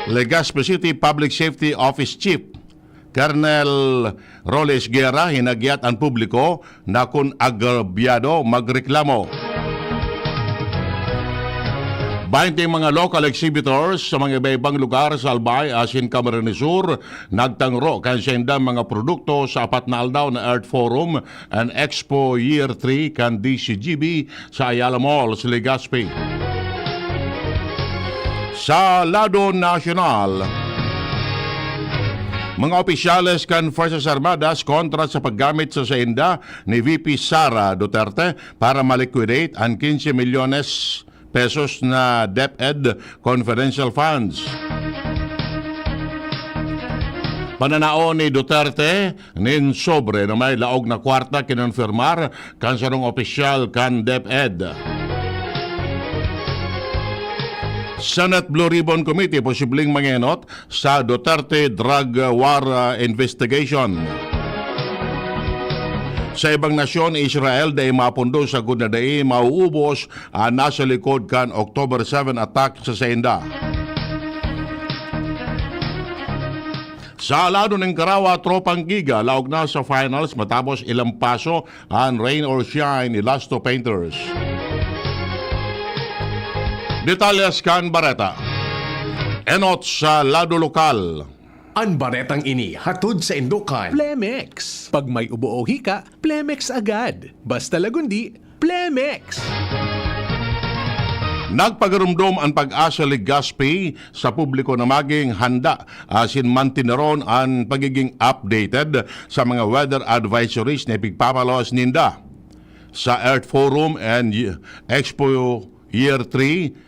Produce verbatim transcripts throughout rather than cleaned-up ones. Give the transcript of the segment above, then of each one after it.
Legazpi City Public Safety Office Chief Colonel Roles Guerra hinagyat an publiko na kun agrabyado, magreklamo. Baynte mga local exhibitors sa mga iba-ibang lugar sa Albay asin Camarines Sur nagtangro kan saindang mga produkto sa apat na aldaw na Earth Forum and Expo Year three kan D C G B sa Ayala Mall sa Legazpi. Sa lado nasyonal, mga opisyales kan Fuerzas Armadas kontra sa paggamit sa sainda ni V P Sara Duterte para ma-liquidate an quince milyones pesos na DepEd confidential funds. Pananao ni Duterte nin sobre na may laog na kwarta kinonfirmar kan sarong opisyal kan DepEd. Senate Blue Ribbon Committee posibleng mangenot sa Duterte drug war, ah, investigation. Sa ibang nasyon, Israel dai mapundo sagkod na dai mauubos an nasa likod kan October seven attack sa sainda. Sa lado nin Karawa, Tropang Giga laog na sa finals matapos ilampaso an Rain or Shine ni Lasto Painters. Detalles kan bareta. Enot sa lado lokal. An baretang ini hatod saindo kan Plemex. Pag may ubo o hika, Plemex agad. Basta Lagundi, Plemex! Nagpagarumdom an PAGASA Legazpi sa publiko na maging handa asin mantineron an pagiging updated sa mga weather advisories na ipigpapalaos ninda. Sa Earth Forum and Y-, Expo Year three,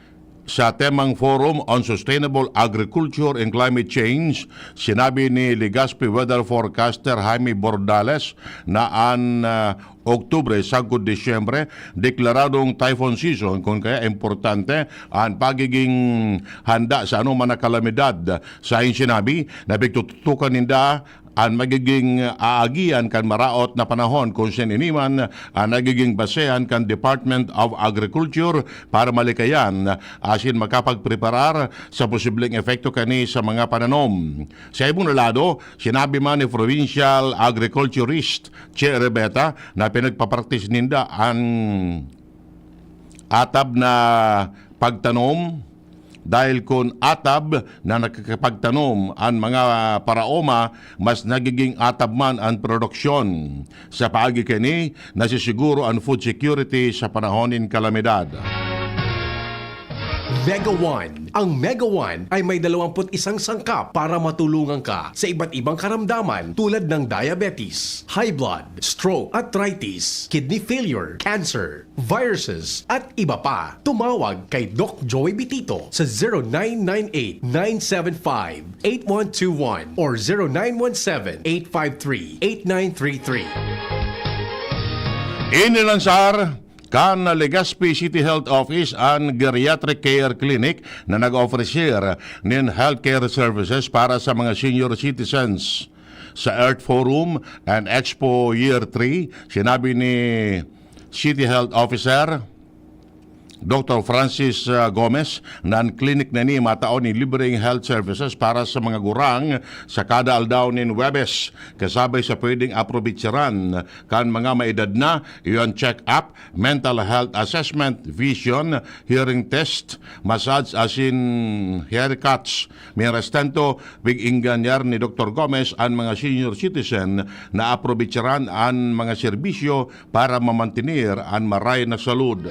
sa temang Forum on Sustainable Agriculture and Climate Change, sinabi ni Legazpi weather forecaster Jaime Bordales na an, ah, Oktubre sagkod Disyembre, deklaradong typhoon season, kun kaya importante an pagiging handa sa anoman na kalamidad. Sa iyang sinabi, na pigtututukan ninda an magiging aagian kan maraot na panahon, kun siisay ini man an nagiging basehan kan Department of Agriculture para malikayan asin makapagpreparar sa posibleng epekto kani sa mga pananom. Sa ibong lado, sinabi man ni Provincial Agriculturist Che Rebeta na pinagpapraktis ninda an atab na pagtanom, dahil kun atab na nakakapagtanom an mga paraoma, mas nagiging atab man an produksyon. Sa paagi kaini, nasisiguro an food security sa panahon nin kalamidad. Mega One. Ang Mega One ay may dalawampu't isang sangkap para matulungan ka sa iba't ibang karamdaman tulad ng diabetes, high blood, stroke, arthritis, kidney failure, cancer, viruses, at iba pa. Tumawag kay Doc Joy Bitito sa zero nine nine eight, nine seven five, eight one two one or zero nine one seven, eight five three, eight nine three three. Inilansar kan Legazpi City Health Office an Geriatric Care Clinic na nag-offer nin healthcare services para sa mga senior citizens. Sa Earth Forum and Expo Year three, sinabi ni City Health Officer Doctor Francis, ah, Gomez na an klinik na ini matao nin libreng health services para sa mga gurang sa kada aldaw nin Huwebes, kasabay sa pwedeng aprobetsaran kan mga maedad na, iyo an check-up, mental health assessment, vision, hearing test, massage asin haircuts. Mientras tanto, pig-engganyar ni Doktor Gomez an mga senior citizen na aprobetsaran an mga serbisyo para mamantener an maray na salud.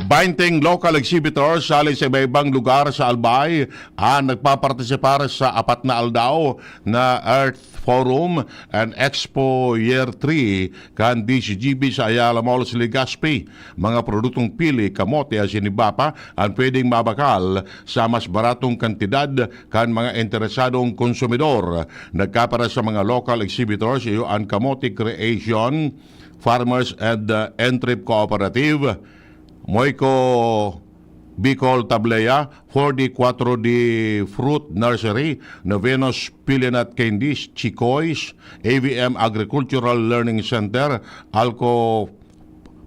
Bainteng local exhibitors hali sa iba-ibang lugar sa Albay an nagpapartisipar sa apat na aldaw na Earth Forum and Expo Year three kan D C G B sa Ayala Mall sa Legazpi. Mga produktong pili, kamote asin iba pa an pwedeng mabakal sa mas baratong kantidad kan mga interesadong konsumidor. Nagkapara sa mga local exhibitors, iyo an Kamote Creation, Farmers and, uh, Entrep Cooperative, Moico Bicol Tablea, four D Cuatro D Fruit Nursery, Novenos Pilinat Candies, Chicoys, A V M Agricultural Learning Center, Alco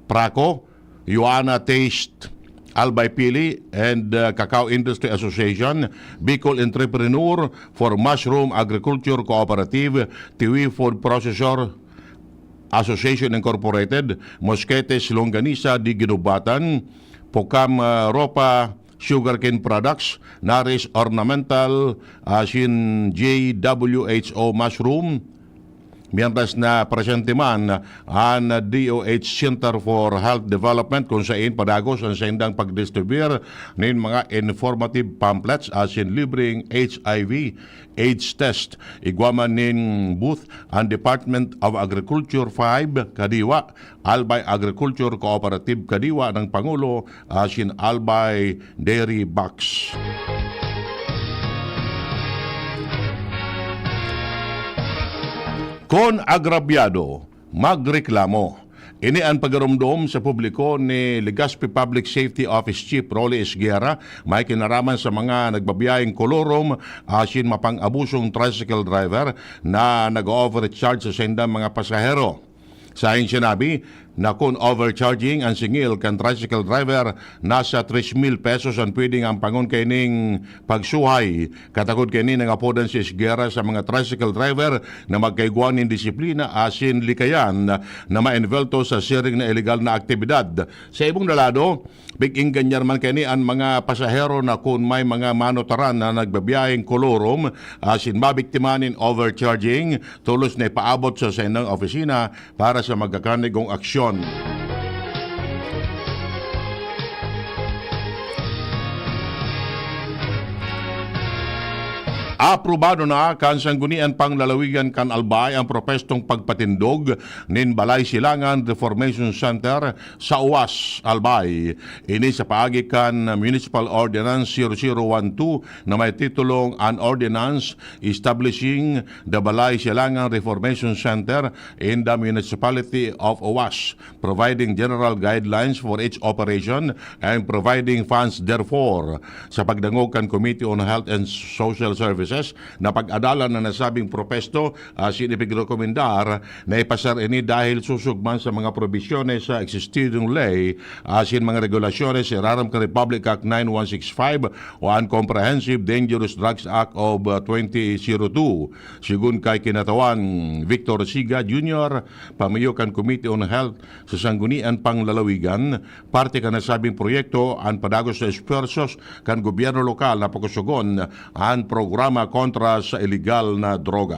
Praco, Yuana Taste, Albay Pili and uh, Cacao Industry Association, Bicol Entrepreneur for Mushroom Agriculture Cooperative, Tiwi Food Processor Association Incorporated, Mosquetes Longanisa de Ginubatan, Pocam uh, Ropa Sugarcane Products, Naris Ornamental, asin J W H O Mushroom, mientras na presente man an D O H Center for Health Development, kun sain padagos an saindang pagdistribuyar nin mga informative pamphlets asin libreng H I V AIDS test. Igwa man nin booth an Department of Agriculture five Kadiwa, Albay Agriculture Cooperative Kadiwa ng Pangulo, asin Albay Dairy Box. Kon agrabyado, magreklamo. Ini an pagaromdom sa publiko ni Legazpi Public Safety Office Chief Rolly Esguerra, may kinaraman sa mga nagbabiyaheng kolorom asin mapang-abusong tricycle driver na nag-overcharge sa saindang mga pasahero. Sa sinabi na kun overcharging an singil kan tricycle driver, nasa tres mil pesos an pwedeng ampangon kaining pagsuhay. Katakod kaini, nangapodan si Esguerra sa mga tricycle driver na magkaigwa nin disiplina asin likayan na maenvolto sa siring na iligal na aktibidad. Sa ibong lado, pig-ingganyar man kaini an mga pasahero na kun may mga manutaran na nagbabiyaheng kolorom asin mabiktima nin overcharging, tolos na ipaabot sa saindang opisina para sa magkakanigong aksyon. Aprobado na kan Sanggunian Panglalawigan kan Albay ang propestong pagpatindog nin Balay Silangan Reformation Center sa Uwas, Albay. Ini sa paagi kan Municipal Ordinance zero zero one two na may titulong An Ordinance Establishing the Balay Silangan Reformation Center in the Municipality of Uwas, providing general guidelines for its operation and providing funds therefore. Sa pagdangog kan Committee on Health and Social Services na pag-adalan na nasabing propesto, asin ipigrekomendar na ipasar ini dahil susog man sa mga probisyones sa existing ley asin mga regulasyones sa irarom kan Republic Act nine one six five o an Comprehensive Dangerous Drugs Act of uh, twenty zero two. Sigun kay Kinatawan Victor Siga Junior, pamayo kan Committee on Health sa Sanggunian Panglalawigan, parte kan nasabing proyekto an padagos na esfuerzos kan gobyerno lokal na pakusogon an programa kontra sa iligal na droga.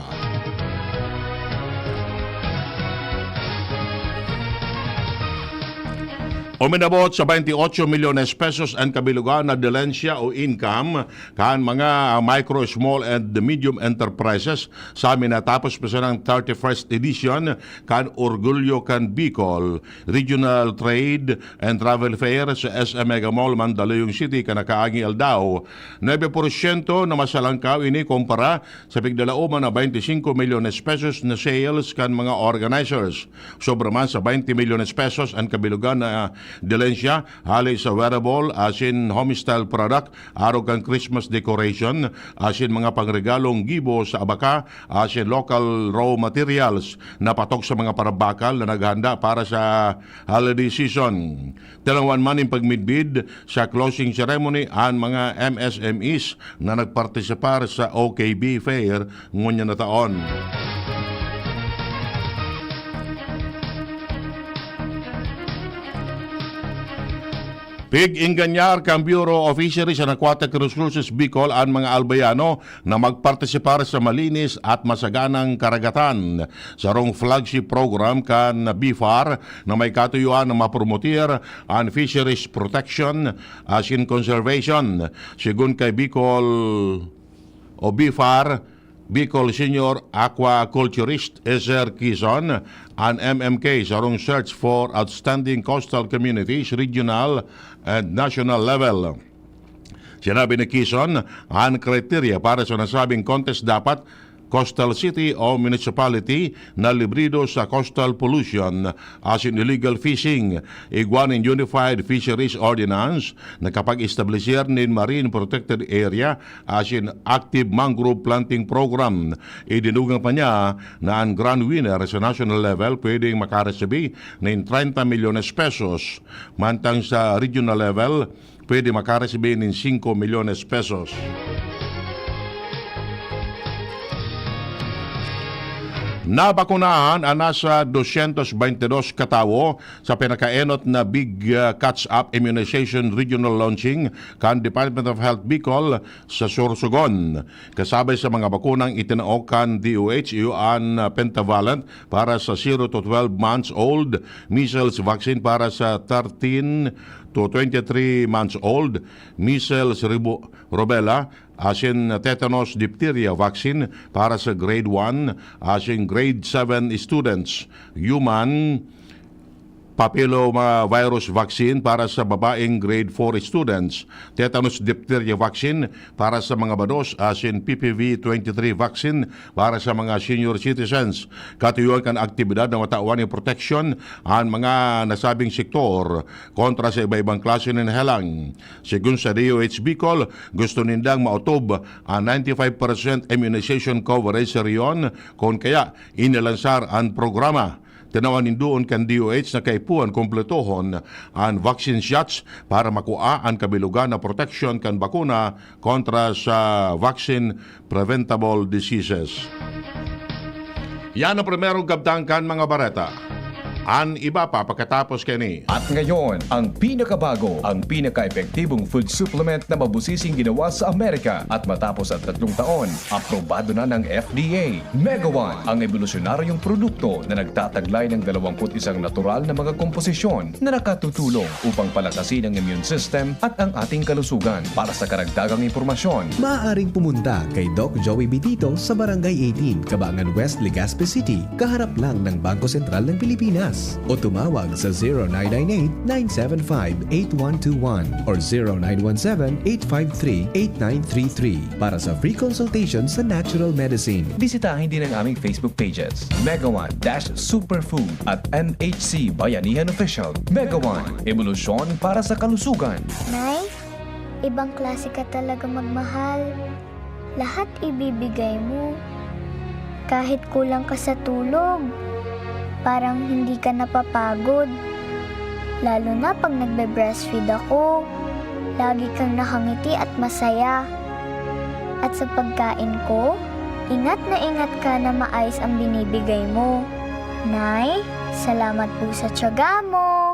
Uminabot sa twenty-eight milyones pesos an kabilugan na dilensya o income kan mga micro, small and medium enterprises sa minatapos pa sanang thirty-first edition kan Orgulyo kan Bicol Regional Trade and Travel Fair sa S M Mega Mall, Mandaluyong City, kan nakaaging aldaw. Nuebe porsyento na mas halangkaw ini kumpara sa pigdalaoman na twenty-singko milyones pesos na sales kan mga organizers. Sobra man sa twenty milyones pesos an kabilugan na dilensya hali sa wearable asin home style product, arog kan Christmas decoration, asin mga pangregalong gibo sa abaka, asin local raw materials na patok sa mga parabakal na naghanda para sa holiday season. Talangwan man nin pagmidbid sa closing ceremony an mga M S M Es na nagpartisipar sa O K B Fair ngunyan na taon. Pig-ingganyar kan Bureau of Fisheries and Aquatic Resources Bicol an mga Albayano na magpartisipar sa malinis at masaganang karagatan. Sarong flagship program kan BFAR na may katuyuan na mapromotir an fisheries protection asin conservation. Sigun kay Bicol o BFAR, Bicol Senior Aquaculturist Ezer Kison, an M M K, sarong search for outstanding coastal communities, regional and national level. Sinabi ni Kison, an kriterya para sa nasabing contest dapat coastal city o municipality na librido sa coastal pollution asin illegal fishing. Igwa nin Unified Fisheries Ordinance, nakapag-establisir nin marine protected area asin active mangrove planting program. Idinugang pa niya na an grand winner sa national level pwedeng makaresibi nin treinta milyones pesos, mantang sa regional level, pwede makaresibi nin singko milyones pesos. Nabakunahan an nasa dosyentos baynte dos katawo sa pinakaenot na Big, ah, Catch-Up Immunization Regional Launching kan Department of Health Bicol sa Sorsogon. Kasabay sa mga bakunang itinao kan D O H, iyo an, ah, pentavalent para sa zero to twelve months old, measles vaccine para sa thirteen to twenty-three months old, measles, rubo-, rubella, asin tetanus diphtheria vaccine para sa grade one asin grade seven students, human papillomavirus vaccine para sa babaeng grade four students, tetanus diphtheria vaccine para sa mga bados asin P P V twenty-three vaccine para sa mga senior citizens. Katuyoan kan aktibidad na matawan nin proteksyon an mga nasabing sektor kontra sa iba-ibang klase nin helang. Segun sa D O H Bicol, gusto nindang maotob an ninety-five percent immunization coverage sa rehiyon, kun kaya inalansar an programa. Tinawan nin duon kan D O H na kaipuhan kumpletohon an vaccine shots para makua an kabilogan na proteksyon kan bakuna kontra sa vaccine preventable diseases. Yan ang primerong kabtang kan mga bareta. An iba pa pakatapos kani. At ngayon, ang pinakabago, ang pinaka-epektibong food supplement na mabusising ginawa sa Amerika. At matapos ang tatlong taon, aprobado na ng F D A. Mega One, ang ebolusyonaryong produkto na nagtataglay ng dalawampu't isang natural na mga komposisyon na nakatutulong upang palakasin ang immune system at ang ating kalusugan. Para sa karagdagang impormasyon, maaaring pumunta kay Doc Joey Bitito sa Barangay eighteen, Kabangan West, Legazpi City, kaharap lang ng Bangko Sentral ng Pilipinas. O tumawag sa zero nine nine eight, nine seven five, eight one two one or zero nine one seven, eight five three, eight nine three three para sa free consultation sa natural medicine. Bisitahin din ang aming Facebook pages, Mega One dash Superfood at M H C Bayanihan Official. Mega One, ebolusyon para sa kalusugan. Nay, ibang klase ka talaga magmahal. Lahat ibibigay mo. Kahit kulang ka sa tulog, parang hindi ka napapagod. Lalo na pag nagbe-breastfeed ako, lagi kang nakangiti at masaya. At sa pagkain ko, ingat na ingat ka na maayos ang binibigay mo. Nay, salamat po sa tiyaga mo.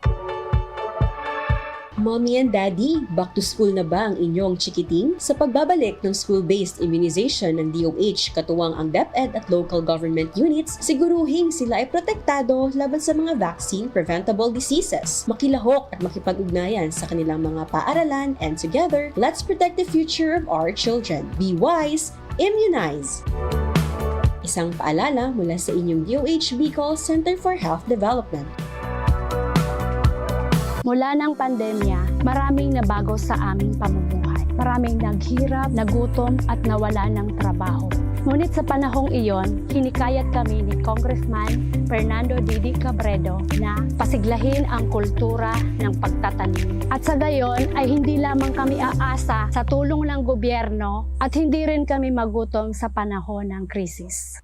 Mommy and Daddy, back to school na ba ang inyong chikiting? Sa pagbabalik ng school-based immunization ng D O H, katuwang ang DepEd at local government units, siguruhing sila ay protektado laban sa mga vaccine-preventable diseases. Makilahok at makipag-ugnayan sa kanilang mga paaralan, and together, let's protect the future of our children. Be wise, immunize! Isang paalala mula sa inyong D O H Bicol Center for Health Development. Mula ng pandemya, maraming nabago sa aming pamumuhay. Maraming naghirap, nagutom, at nawala ng trabaho. Ngunit sa panahong iyon, hinikayat kami ni Congressman Fernando Didi Cabredo na pasiglahin ang kultura ng pagtatanim. At sa gayon ay hindi lamang kami aasa sa tulong ng gobyerno at hindi rin kami magutom sa panahon ng krisis.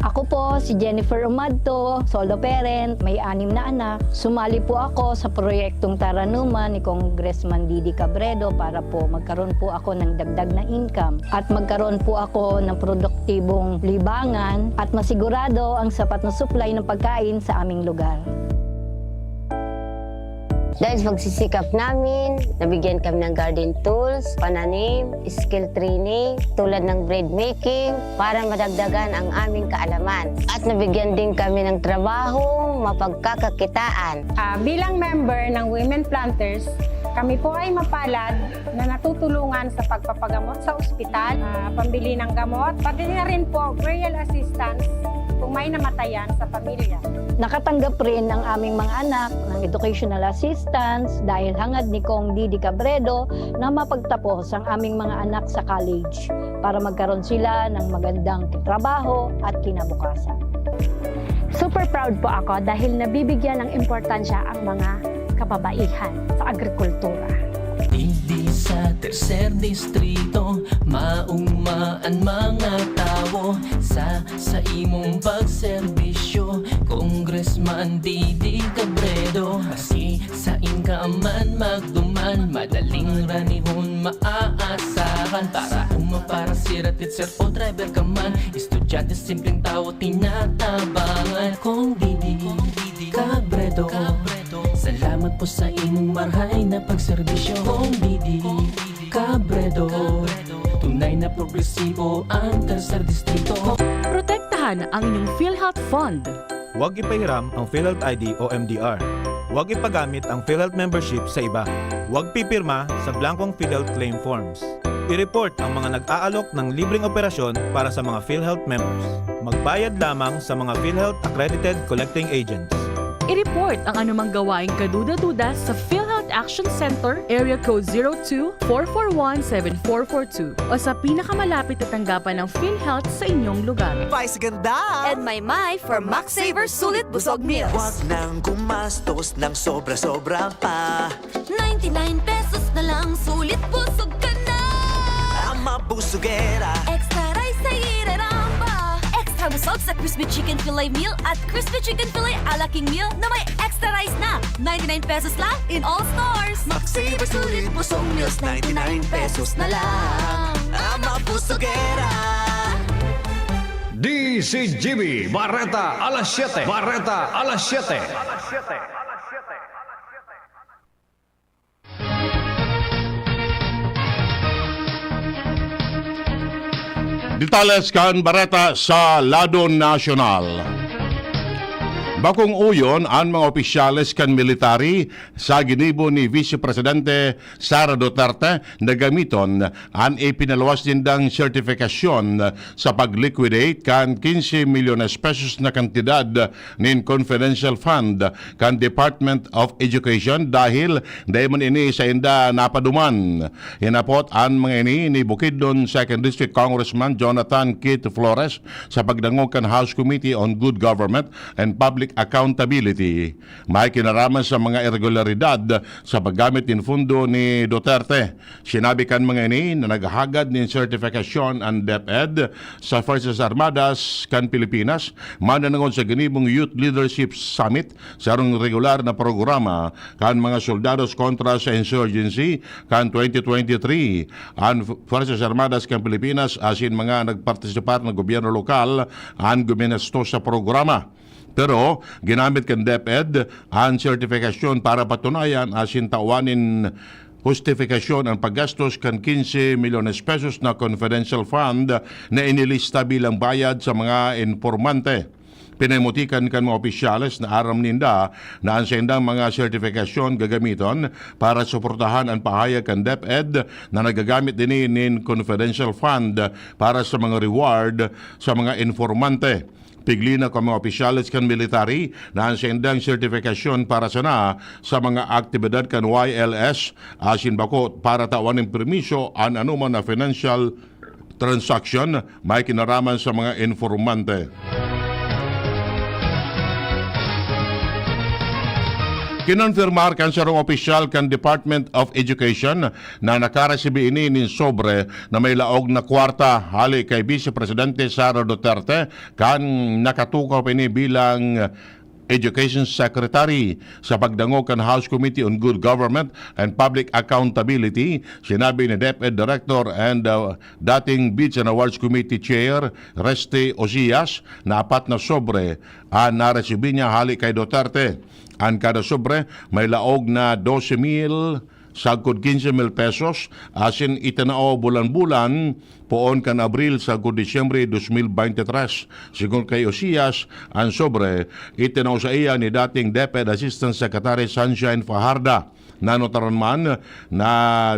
Ako po si Jennifer Umadto, solo parent, may anim na anak. Sumali po ako sa proyektong Taranuman ni Congressman Didi Cabredo para po magkaroon po ako ng dagdag na income at magkaroon po ako ng produktibong libangan at masigurado ang sapat na supply ng pagkain sa aming lugar. Dahil sa pagsisikap namin, nabigyan kami ng garden tools, pananim, skill training, tulad ng bread making, para madagdagan ang aming kaalaman. At nabigyan din kami ng trabahong mapagkakakitaan. Ah, bilang member ng Women Planters, kami po ay mapalad na natutulungan sa pagpapagamot sa ospital, ah, pambili ng gamot, pati na rin po burial assistance kung may namatayan sa pamilya. Nakatanggap rin ang aming mga anak ng educational assistance dahil hangad ni Cong Didi Cabredo na mapagtapos ang aming mga anak sa college para magkaroon sila ng magandang trabaho at kinabukasan. Super proud po ako dahil nabibigyan ng importansya ang mga kababaihan sa agrikultura. Digdi sa tercer distrito, mauma an mga tawo sa sa imong pagserbisyo, Congressman Didi Cabredo. Maski sain ka man magduman, madaling ranihon maaasahan. Para uma, para sira, teacher o driver ka man, estudyante, simpleng tawo, tinatabangan. Cong Didi Cabredo, salamat po sa imong marhay na pagserbisyo. Cong Didi Cabredo, tunay na progresibo ang tercer distrito. Protektahan ang inyong PhilHealth Fund. Huwag ipahiram ang PhilHealth I D o M D R. Huwag ipagamit ang PhilHealth membership sa iba. Huwag pipirma sa blankong PhilHealth claim forms. I-report ang mga nag-aalok ng libreng operasyon para sa mga PhilHealth members. Magbayad lamang sa mga PhilHealth accredited collecting agents. I-report ang anumang gawaing kaduda-duda sa PhilHealth Action Center, Area Code zero two, four four one, seven four four two, o sa pinakamalapit na tanggapan ng PhilHealth sa inyong lugar. Pais ganda! And may may for Max Saver Sulit Busog Meals. Huwag nang gumastos ng sobra-sobra pa. Ninety-nine pesos na lang, sulit busog ka na! Ama busugera, Extra rice sa iraramba! Extra busog sa Crispy Chicken Fillet Meal at Crispy Chicken Fillet a la King Meal na may extra rice na! Ninety-nine pesos lang in all stores! Max Saver Sulit Busog Meals, ninety-nine pesos na lang. Ama busugera! D C G B, Bareta alas siyete. Bareta alas siyete. Detalles kan bareta sa lado nasyonal. Bakong uyon an mga opisyales kan military sa ginibo ni Vice Presidente Sara Duterte na gamiton an ipinaluwas nindang sertifikasyon sa pag-liquidate kan quince milyones pesos na kantidad nin confidential fund kan Department of Education dahil dai man ini sainda napaduman. Hinapot an mga ini ni Bukidnon Second District Congressman Jonathan Kit Flores sa pagdangog kan House Committee on Good Government and Public Accountability. May kinaraman sa mga irregularidad sa paggamit nin fundo ni Duterte. Sinabi kan mga ini na naghahagad nin sertifikasyon an DepEd sa Fuerzas Armadas kan Pilipinas, mananangod sa ginibong Youth Leadership Summit, sarong regular na programa kan mga soldados kontra sa insurgency kan twenty twenty-three. An Fuerzas Armadas kan Pilipinas asin mga nagpartisipar na gobyerno lokal an guminastos sa programa. Pero ginamit kan DepEd an sertifikasyon para patunayan asin tawan nin hustifikasyon an paggastos kan quince milyones pesos na confidential fund na inilista bilang bayad sa mga informante. Pinamutikan kan mga opisyales na aram ninda na an saindang mga sertifikasyon gagamiton para suportahan an pahayag kan DepEd na nagagamit ini nin confidential fund para sa mga reward sa mga informante. Pigli na kan mga opisyales kan military na an saindang sertifikasyon para sana sa mga aktibidad kan Y L S asin bako para tawan nin permiso an anoman na financial transaction may kinaraman sa mga informante. Kinonfirmar kan sarong opisyal kan Department of Education na nakaresibi ini nin sobre na may laog na kwarta hali kay Vice Presidente Sara Duterte kan nakatukaw pa ini bilang Education Secretary. Sa pagdangog kan House Committee on Good Government and Public Accountability, sinabi ni DepEd Director and uh, dating Bids and Awards Committee Chair Resty Osias na apat na sobre an naresibi niya hali kay Duterte. An kada sobre may laog na dose mil sagkod quince mil pesos asin itinao bulan-bulan poon kan Abril sagkod Disyembre dos mil bente tres. Sigon kay Osias, an sobre itinao saiya ni dating DepEd Assistant Secretary Sunshine Fajarda. Nanotaran man na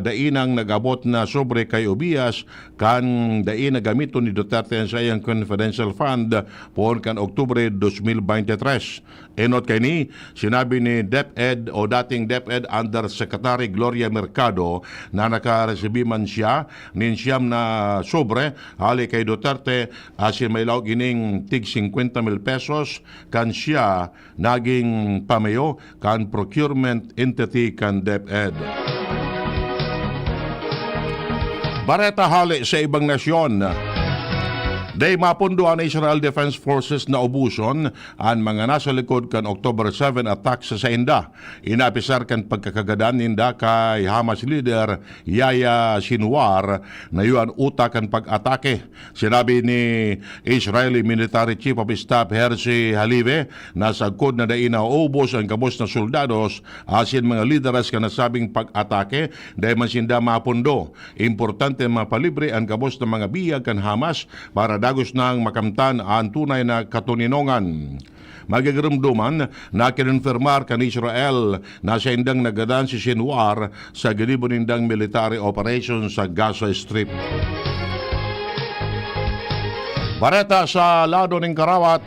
dai nang nag-abot na sobre kay Obias kan dai na gamiton ni Duterte an saiyang confidential fund poon kan Oktubre dos mil bente tres. Enot kaini, sinabi ni DepEd o dating DepEd Undersecretary Gloria Mercado na nakaresibi man siya nin siyam na sobre hali kay Duterte, asin may laog ining tig singkwenta mil pesos kan siya naging pamayo kan procurement entity kan DepEd. Bareta hale sa ibang nasyon. Dai mapundo an Israel Defense Forces na ubuson an mga nasa likod kan October seven attack sa sainda. Inapisar kan pagkakagadan ninda kay Hamas leader Yahya Sinwar na iyo an utak kan pag-atake. Sinabi ni Israeli Military Chief of Staff Herzi Halevi na sagkod na dai naubos an gabos na soldados asin mga lideres kan nasabing pag-atake, dai man sinda mapundo. Importante mapalibre an gabos na mga biyag kan Hamas para dagos nang makamtan an tunay na katoninongan. Magigiromdoman na kinonfirmar kan Israel na saindang nagadan si Sinwar sa ginibo nindang military operation sa Gaza Strip. Bareta sa lado ning karawat,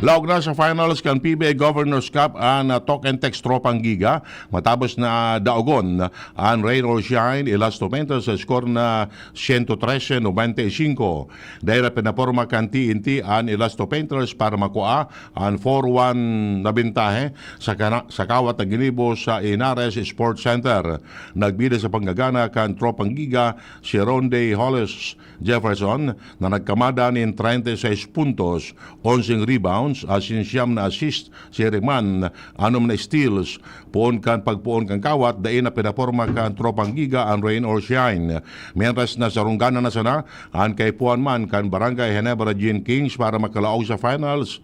laog na sa finals kan P B A Governor's Cup an, ah, Talk and Text Tropang Giga matapos na daogon an Rain or Shine Elasto Painter sa score na siyento trese nobenta y singko. Dai na pinaporma kan T N T an Elasto Painters para makua an four one na bentahe sa kana-, sa kawat na ginibo sa Henares Sports Center. Nagbida sa panggagana kan Tropang Giga si Ronde Hollis Jefferson na nagkamada nin treinta y seis puntos, onseng rebounds, asin siyam na assist si Eric Man, anom na steals, poon kan pagpoon kan kawat, dai na pinaporma kan Tropang Giga an Rain or Shine. Mientras na sarungganan na sana an kaipuhan man kan Barangay Ginebra Gin Kings para makalaog sa finals.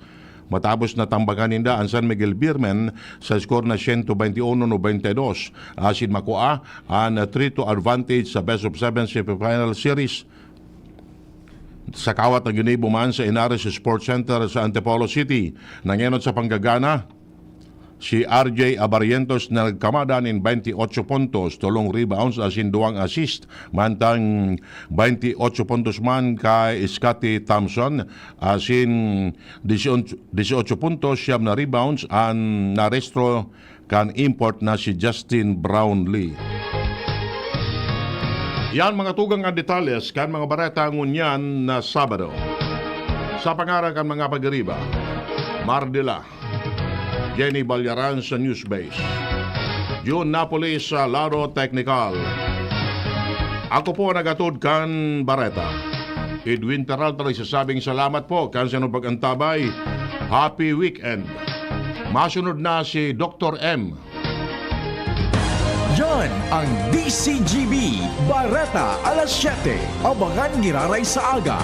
Matapos na tambagan ninda an San Miguel Beermen sa score na siyento bente uno nobenta y dos, asin makua an three two advantage sa best of seven semifinal series. Sa kawat na ginibo man sa Henares Sports Center sa Antipolo City, nangenot sa panggagana si R J Abarrientos na nagkamada nin bente otso puntos, tolong rebounds asin duwang assist, mantang bente otso puntos man kay Scottie Thompson asin dieciocho, dieciocho puntos, siyam na rebounds an narestro kan import na si Justin Brownlee. Yan mga tugang at detalles kan mga bareta ngunyan na Sabado. Sa pangaran kan mga pagiriba, Mardila, Jenny Balyaran sa Newsbase, June Napoli sa Laro Technical. Ako po nagatod kan bareta. Edwin Peralta nagsasabing salamat po kan sa inyong pag-antabay. Happy weekend. Masunod na si Doktor M. Yan ang D C G B Bareta alas siyete. Abangan giraray sa aga.